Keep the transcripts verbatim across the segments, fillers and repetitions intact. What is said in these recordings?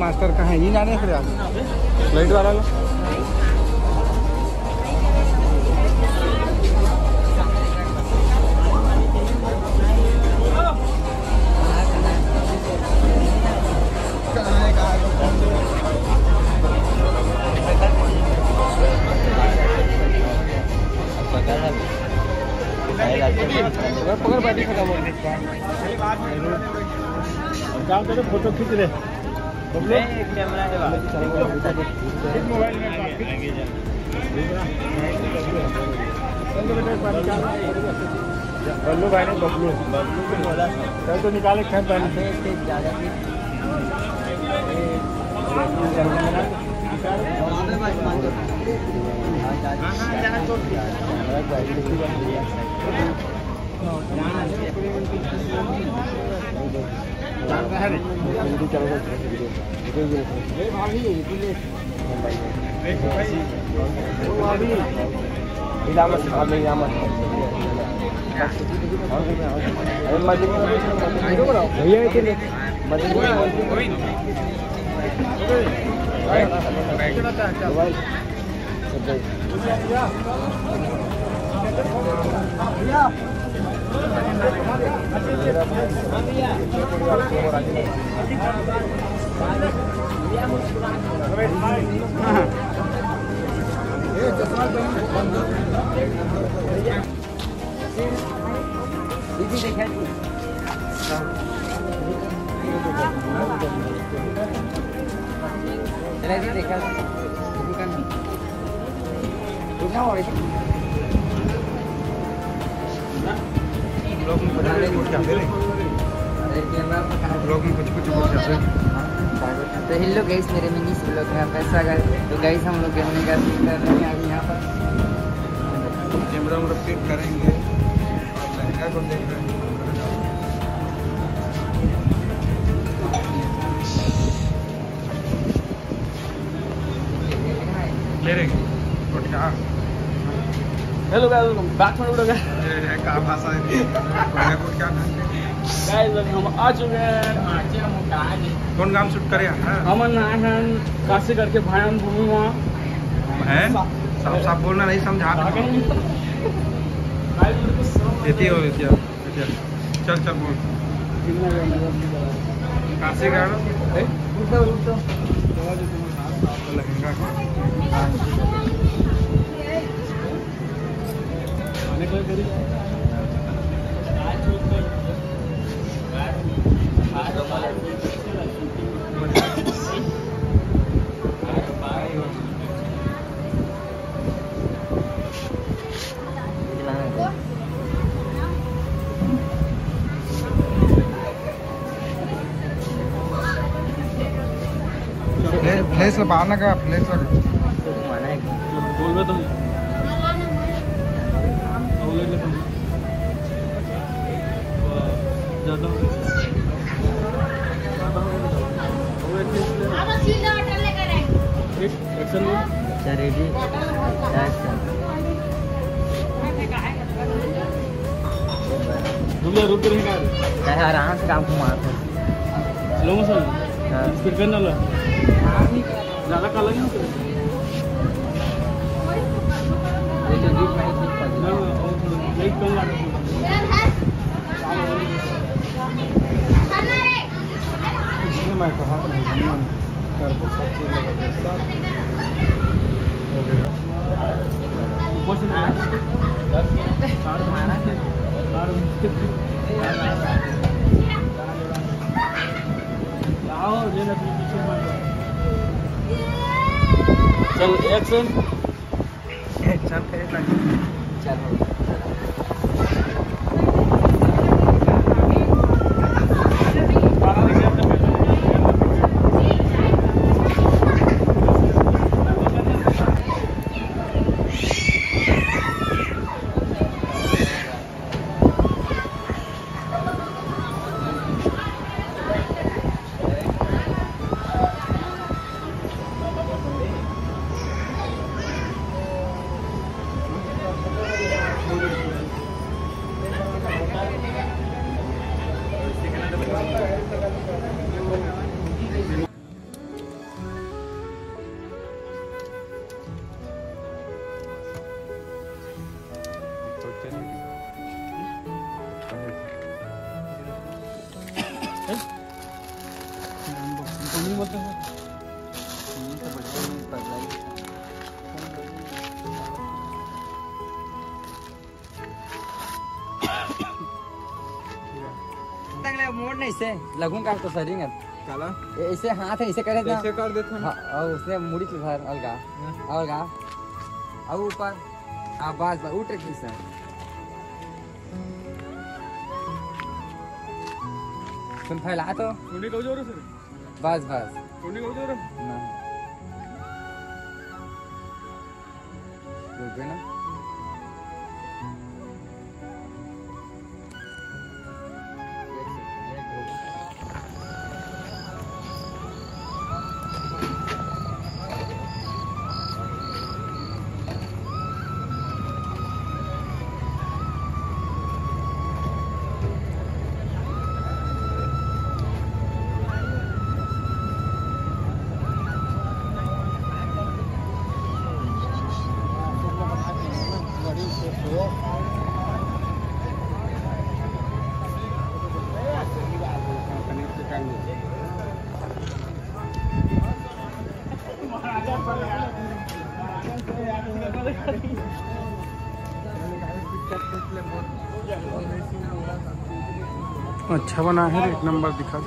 Master कहाँ है, ये जाने फिर यार। लाइट वाला लो। पकड़, बैटरी खत्म हो गई। काम करो, फोटो खींच ले। बबलू? नहीं, कैमरा है बाहर। एक मोबाइल में बात। बबलू भाई ने बबलू। बबलू को बोला था। चल तो निकाल एक थैंक पहले। भैया, ये तो ले। मोबाइल। दीदी देखा, चला दीदी देखा। ब्लॉग में कुछ कुछ बोल जाते हैं। ब्लॉग में कुछ कुछ बोल जाते हैं। तो हेलो गाइस, मेरे मिनी ब्लॉग में आपका स्वागत है। तो गाइस, हम लोग गहने का सीन कर रहे हैं अभी यहाँ पर। कैमरा वैमरा फिट करेंगे। लहंगा को देख रहे हैं। ले रहे हैं। गुटखा। Hello guys, welcome back to another vlog। ये, ये का भाषा है? गुटखा, गुटखा ना। Guys, अभी हम आ चुके हैं। कौन गांव शूट करे हैं? हमन आए हैं काशी करके भयान भूमि वहाँ। भयान? साफ, साफ बोलना नहीं समझा। Guys, मेरे को सब एती हो, एती हो। अच्छा, चल, चल, बोल। काशी का ना? ए? लहंगा का। फ्लैश, फ्लैश ला बाहर ना कर, फ्लैश ला। बोलबे तो। बोले ले तो। ज्यादा हो गया। ज्यादा हो गया। एक एक्शन में। अच्छा, रेडी। अच्छा, एक्शन। रुक जा, रुक जा, रुक जा। अरे, आराम से काम घुमा। Slow motion. हाँ। स्पीड करना ला। ज्यादा काला नहीं होता। ये तो जीप नहीं, जीप का। ना, ना, और थोड़ा लाइट कम लगा। इसलिए मैं कहा था, कर दो, सब चीज़ लगा दो। ऊपर से ना, और मारा है। और आओ, ये ना, पीछे मत जाओ। चल, एक्शन। चल, फिर लग। चल। तंगले मोड़ नहीं से लगूं का तो सरिंग। काला? ए-, ऐसे हाथ है, ऐसे करे ना। ऐसे कर देथन। हाँ, और उसने मुड़ी के उधर अलगा, हाँ। अलगा। और ऊपर, हाँ, बस, बस, उठ रखी सर। सुन, फैला तो। सुनी कहू जोर से। बस, बस। सुनी कहू जोर। ना। रुक गए ना। अच्छा बना है, एक नंबर दिखा।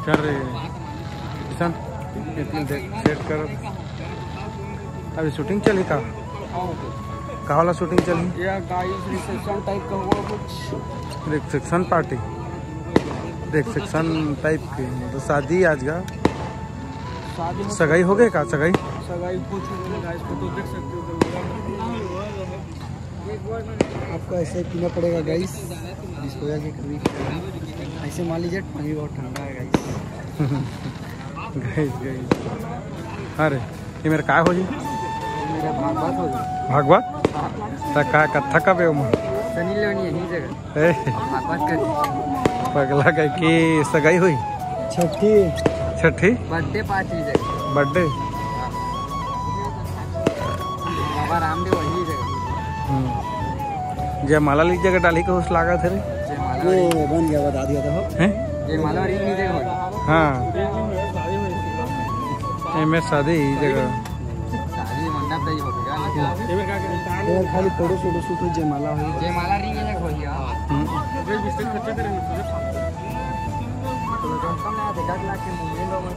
कर रहे हैं किशन, इतनी देर सेट कर। अभी शूटिंग चली का? का वाला शूटिंग चली? या गाइस, रिसेप्शन टाइप का हुआ कुछ। रिसेप्शन पार्टी, रिसेप्शन टाइप की, मतलब शादी आज का। शादी हो सगाई हो गए का? सगाई? सगाई हो चुकी है गाइस, फोटो देख सकते हो। आपको ऐसे ही पीना पड़ेगा गाइस, डिस्पोजल के कभी। ऐसे मान लीजिए, पानी बहुत ठंडा है गाइस। गाइस, गाइस, अरे, ये मेरा का हो जी? मेरा भागवत हो जी। भागवत? हाँ। त का कत्था कब है ओमा? सनी लेवनी यही जगह। ए। भागवत कर। पगला कह के सगाई हुई? छठी। छठी? बर्थडे पार्टी जगह। बर्थडे? बाबा रामदेव वही जगह। हम्म। जयमाला ली जगह डाली के उस लागत है रे। जयमाला ये वाली। बन गया, बता दिया था। हैं? जयमाला वाली ली जगह होगी। हाँ। एमे शादी ई जगह। शादी मंडप तो ही होगा, लेकिन ये खाली फोटो शूट, शूट जयमाला होगी। जयमाला ली जगह होगी, हाँ। हम्म। कम ना, आधे लाख के मूवमेंट होगा।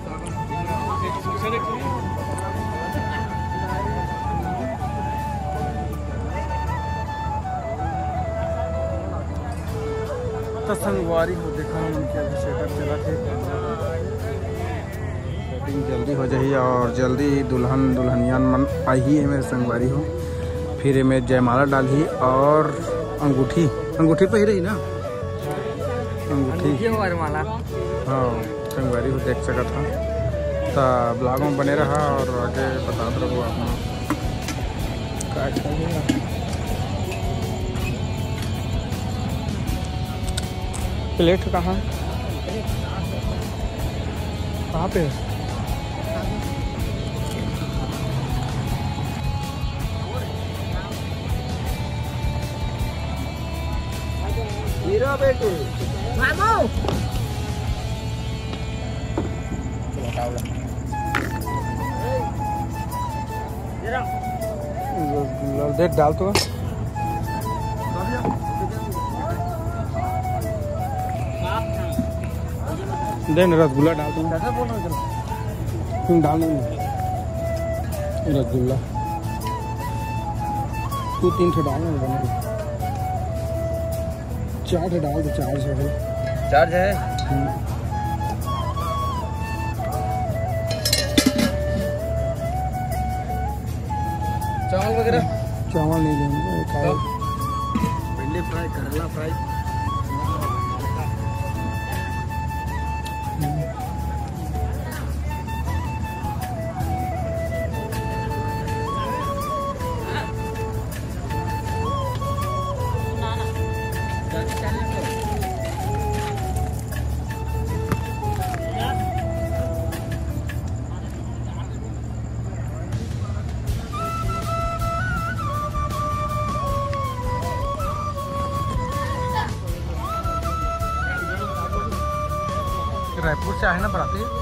त संगवारी हो, देखा हमन के अभी सेटअप चलत हे। सेटिंग जल्दी हो जाही और जल्दी दुल्हन दुल्हनिया मन आही एमे संगवारी हो। फिर एमे जयमाला डालही और अंगूठी, अंगूठी पहिरही ना। अंगूठी। अंगूठी हो वरमाला। हाँ, संगवारी हो देख सकत हा। त ब्लॉग में बने रहा और आगे बतात रहो आप। का खाएगा? प्लेट कहाँ? कहाँ पे है? हीरा बेटे। मामू। रसगुल्ला दे, डाल तो। दे ना, रसगुल्ला डाल दो। तुम डाल दो ना। रसगुल्ला। तू तीन ठो डाल ना, बने। चार ठो डाल दो, चार ठो है। चार ठो है? हम्म। चावल वगैरह? चावल नहीं लेंगे, खाए। तो? भिंडी फ्राई, करेला फ्राई। रायपुर से आए ना बराती।